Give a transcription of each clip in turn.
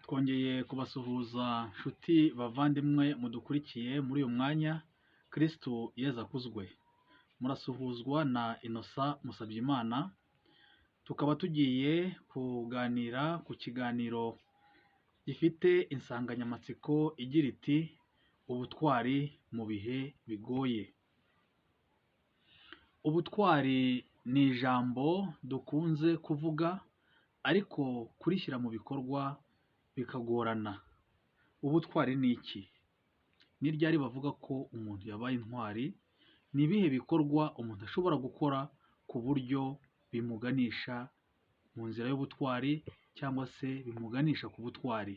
Twongeye kubasuhuza nshuti bavandimwe mudukurikiye muri uyu mwanya, Kristu Yezu akuzwe. Murasuhuzwa na Innocent Musabyimana, tukaba tugiye kuganira ku kiganiro gifite insanganyamatsiko igira iti ubutwari mu bihe bigoye. Ubutwari ni ijambo dukunze kuvuga ariko kurishyira mu bikorwa bikagorana. Ubutwari ni iki? Ni ryari bavuga ko umuntu yabaye intwari? Ni ibihe bikorwa umuntu ashobora gukora ku buryo bimuganisha mu nzira y'ubutwari cyangwa se bimuganisha ku butwari?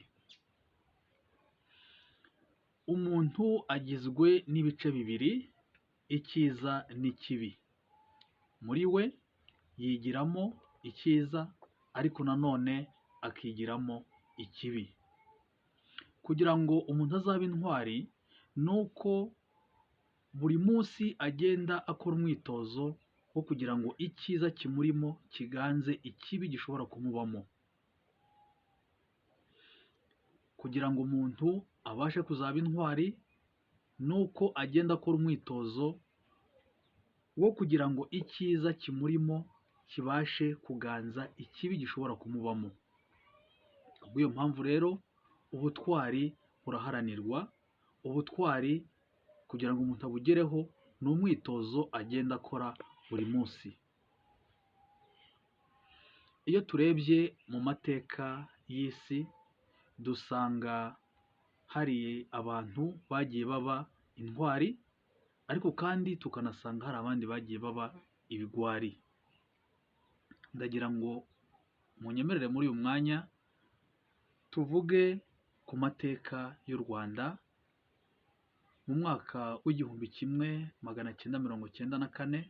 Umuntu agizwe n'ibice bibiri, icyiza n'ikibi. Muri we yigiramo icyiza ariko nanone akigiramo ikibi. Kugira ngo umuntu azabe intwari ni uko buri munsi agenda akora umwitozo wo kugira ngo icyiza kimurimo kiganze ikibi gishobora kumubamo. Kugira ngo umuntu abashe kuzaba intwari ni uko agenda akora umwitozo wo kugira ngo icyiza kimurimo kibashe kuganza ikibi gishobora kumubamo. Kubw'iyo mpamvu rero ubutwari buraharanirwa, ubutwari kugira ngo umuntu abugereho ni umwitozo agenda akora buri munsi. Iyo turebye mu mateka y'isi dusanga hari abantu bagiye baba intwari ariko kandi tukanasanga hari abandi bagiye baba ibigwari. Ndagira ngo munyemerere muri uyu mwanya tuvuge ku mateka y'u Rwanda mu mwaka w'1994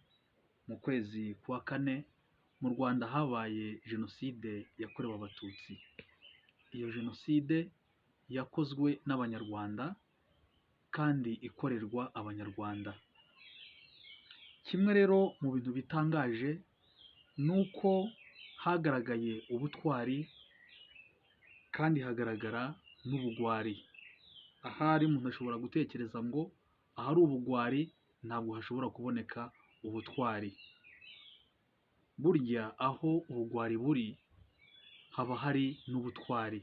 mu kwezi kwa kane mu Rwanda habaye Jenoside yakorewe Abatutsi. Iyo Jenoside yakozwe n'Abanyarwanda kandi ikorerwa Abanyarwanda. Kimwe rero mu bintu bitangaje ni uko hagaragaye ubutwari kandi hagaragara n'ubugwari. Ahari umuntu ashobora gutekereza ngo ahari ubugwari ntabwo hashobora kuboneka ubutwari. Burya aho ubugwari buri haba hari n'ubutwari.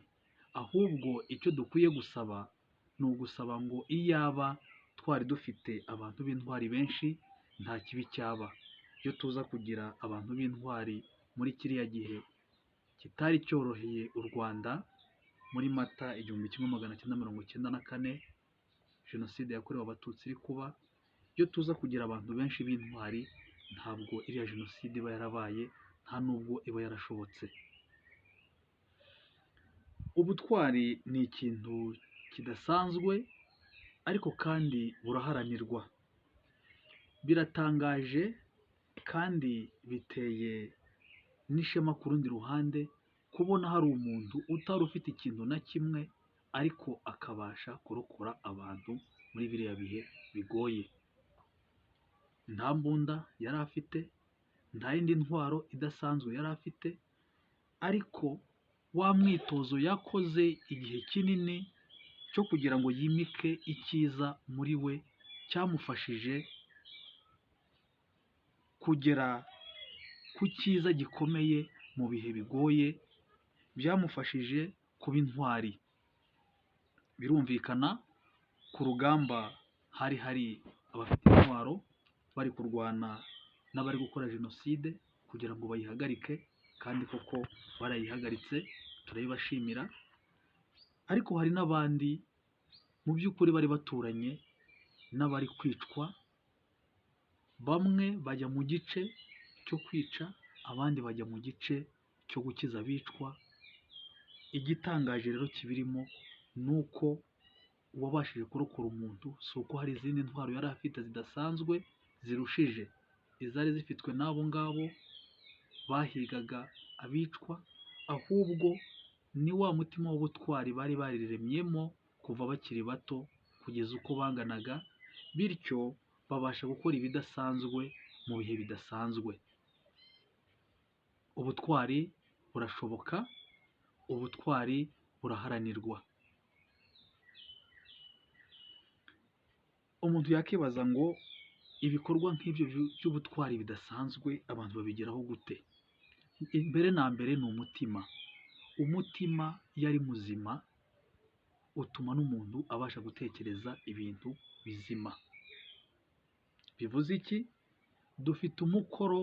Ahubwo icyo dukwiye gusaba ni ugusaba ngo iyaba twari dufite abantu b'intwari benshi nta kibi cyaba. Iyo tuza kugira abantu b'intwari muri kiriya gihe kitari cyoroheye u Rwanda muri Mata 1994 Jenoside yakorewe Abatutsi iri kuba, iyo tuza kugira abantu benshi b'intwari ntabwo iriya Jenoside iba yarabaye nta nubwo iba yarashobotse. Ubutwari ni ikintu kidasanzwe ariko kandi buraharanirwa. Biratangaje kandi biteye n'ishema ku rundi ruhande kubona hari umuntu utari ufite ikintu na kimwe ariko akabasha kurokora abantu muri biriya bihe bigoye. Nta mbunda yari afite, nta yindi ntwaro idasanzwe yari afite ariko wa mwitozo yakoze igihe kinini cyo kugira ngo yimike icyiza muri we cyamufashije kugera ku cyiza gikomeye mu bihe bigoye, byamufashije kuba intwari. Birumvikana ku rugamba hari hari abafite intwaro bari kurwana n'abari gukora Jenoside kugira ngo bayihagarike kandi koko barayihagaritse turabibashimira, ariko hari n'abandi mu by'ukuri bari baturanye n'abari kwicwa, bamwe bajya mu gice cyo kwica abandi bajya mu gice cyo gukiza abicwa. Igitangaje rero kibirimo ni uko uwabashije kurokora umuntu si uko hari izindi ntwaro yari afite zidasanzwe zirushije izari zifitwe n'abo ngabo bahigaga abicwa, ahubwo ni wa mutima w'ubutwari bari bariremyemo kuva bakiri bato kugeza uko banganaga, bityo babasha gukora ibidasanzwe mu bihe bidasanzwe. Ubutwari burashoboka, ubutwari buraharanirwa. Umuntu yakibaza ngo ibikorwa nk'ibyo by'ubutwari bidasanzwe abantu babigeraho gute? Mbere na mbere ni umutima. Umutima iyo ari muzima utuma n'umuntu abasha gutekereza ibintu bizima. Bivuze iki? Dufite umukoro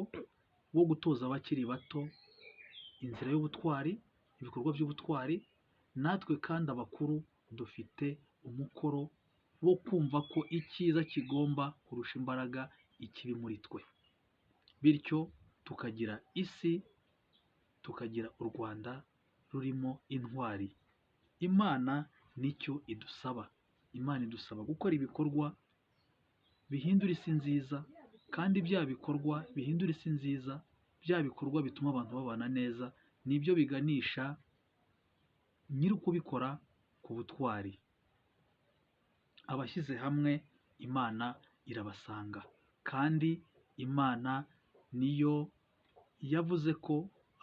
wo gutoza abakiri bato inzira y'ubutwari, ibikorwa by'ubutwari, natwe kandi abakuru dufite umukoro wo kumva ko icyiza kigomba kurusha imbaraga ikibi muri twe. Bityo tukagira isi, tukagira u Rwanda rurimo intwari. Imana nicyo idusaba. Imana idusaba gukora ibikorwa bihindura isi nziza, kandi bya bikorwa bihindura isi nziza, bya bikorwa bituma abantu babana neza, nibyo biganisha nyir'ukubikora ku butwari. Abashyize hamwe Imana irabasanga, kandi Imana niyo yavuze ko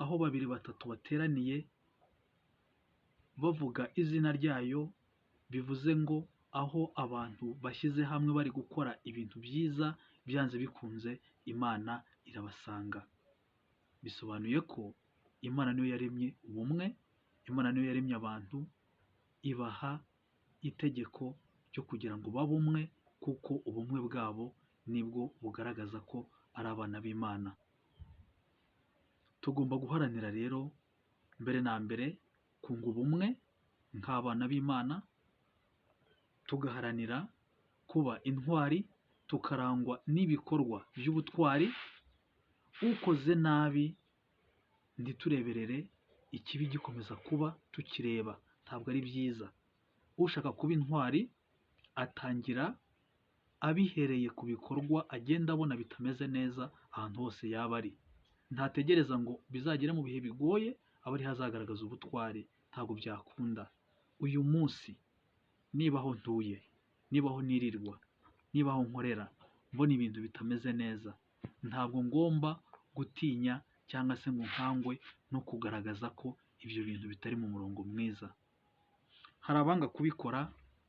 aho babiri batatu bateraniye bavuga izina ryayo, bivuze ngo aho abantu bashyize hamwe bari gukora ibintu byiza, byanze bikunze Imana irabasanga. Bisobanuye ko Imana niyo yaremye ubumwe, Imana niyo yaremye abantu, ibaha itegeko ryo kugira ngo babe umwe, kuko ubumwe bwabo nibwo bugaragaza ko ari abana b'Imana. Tugomba guharanira rero mbere na mbere kunga ubumwe nk'abana b'Imana, tugaharanira kuba intwari, tukarangwa n'ibikorwa by'ubutwari. Ukoze nabi ntitureberere ikibi gikomeza kuba tukireba, ntabwo ari byiza. Ushaka kuba intwari atangira abihereye ku bikorwa agenda abona bitameze neza ahantu hose yaba ari. Ntategereza ngo bizagere mu bihe bigoye abe ariho azagaragaza ubutwari, ntabwo byakunda. Uyu munsi niba aho ntuye, niba aho nirirwa, niba aho nkorera mbona ibintu bitameze neza, ntabwo ngomba gutinya cyangwa se ngo nkangwe no kugaragaza ko ibyo bintu bitari mu murongo mwiza. Hari abanga kubikora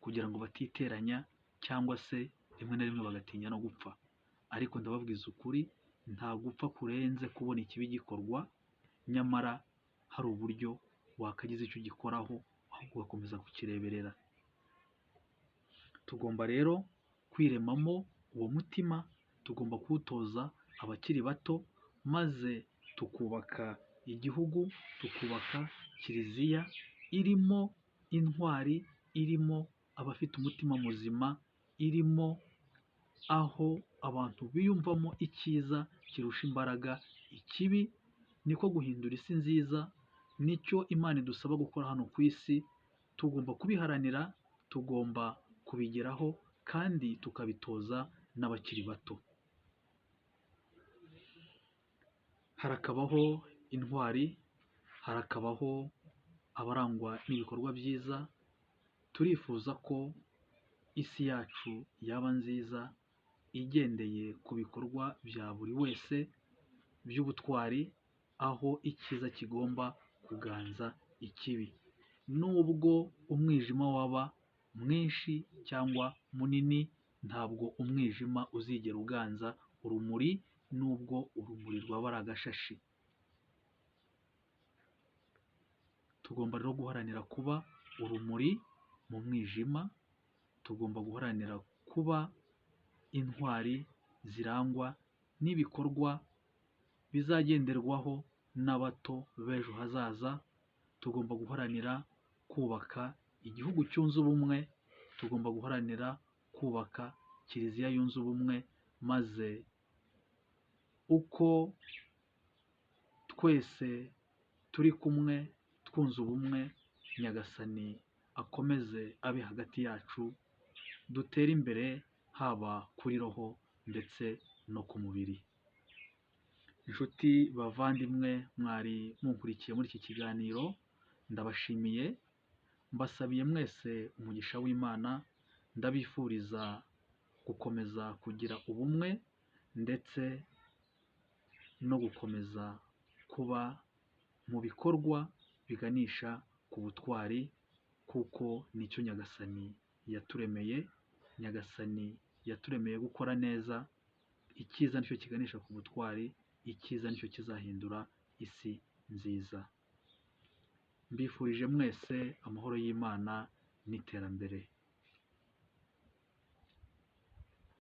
kugira ngo batiteranya cyangwa se rimwe na rimwe bagatinya no gupfa, ariko ndababwiza ukuri, nta gupfa kurenze kubona ikibi gikorwa, nyamara hari uburyo wakagize icyo ugikoraho ahubwo ugakomeza kukireberera. Tugomba rero kwiremamo uwo mutima, tugomba kuwutoza abakiri bato, maze tukubaka igihugu, tukubaka kiliziya irimo intwari, irimo abafite umutima muzima, irimo aho abantu biyumvamo icyiza kirusha imbaraga ikibi. Niko guhindura isi nziza, nicyo Imana idusaba gukora hano ku isi. Tugomba kubiharanira, tugomba kubigeraho, kandi tukabitoza n'abakiri bato. Harakabaho intwari, harakabaho abarangwa n'ibikorwa byiza. Turifuza ko isi yacu yaba nziza igendeye ku bikorwa bya buri wese by'ubutwari, aho icyiza kigomba kuganza ikibi. Nubwo umwijima waba mwinshi cyangwa munini, ntabwo umwijima uzigera uganza urumuri, nubwo urumuri rwaba ari agashashi. Tugomba rero guharanira kuba urumuri mu mwijima, tugomba guharanira kuba intwari zirangwa n'ibikorwa bizagenderwaho n'abato b'ejo hazaza. Tugomba guharanira kubaka igihugu cyunze ubumwe, tugomba guharanira kubaka kiliziya yunze ubumwe, maze uko twese turi kumwe twunze ubumwe, Nyagasani akomeze abe hagati yacu, dutere imbere haba kuri roho ndetse no ku mubiri. Inshuti bavandimwe mwari munkurikiye muri iki kiganiro, ndabashimiye, mbasabiye mwese umugisha w'Imana, ndabifuriza gukomeza kugira ubumwe ndetse no gukomeza kuba mu bikorwa biganisha ku butwari kuko nicyo Nyagasani yaturemeye. Nyagasani yaturemeye gukora neza, icyiza nicyo kiganisha ku butwari, icyiza nicyo kizahindura isi nziza. Mbifurije mwese amahoro y'Imana n'iterambere.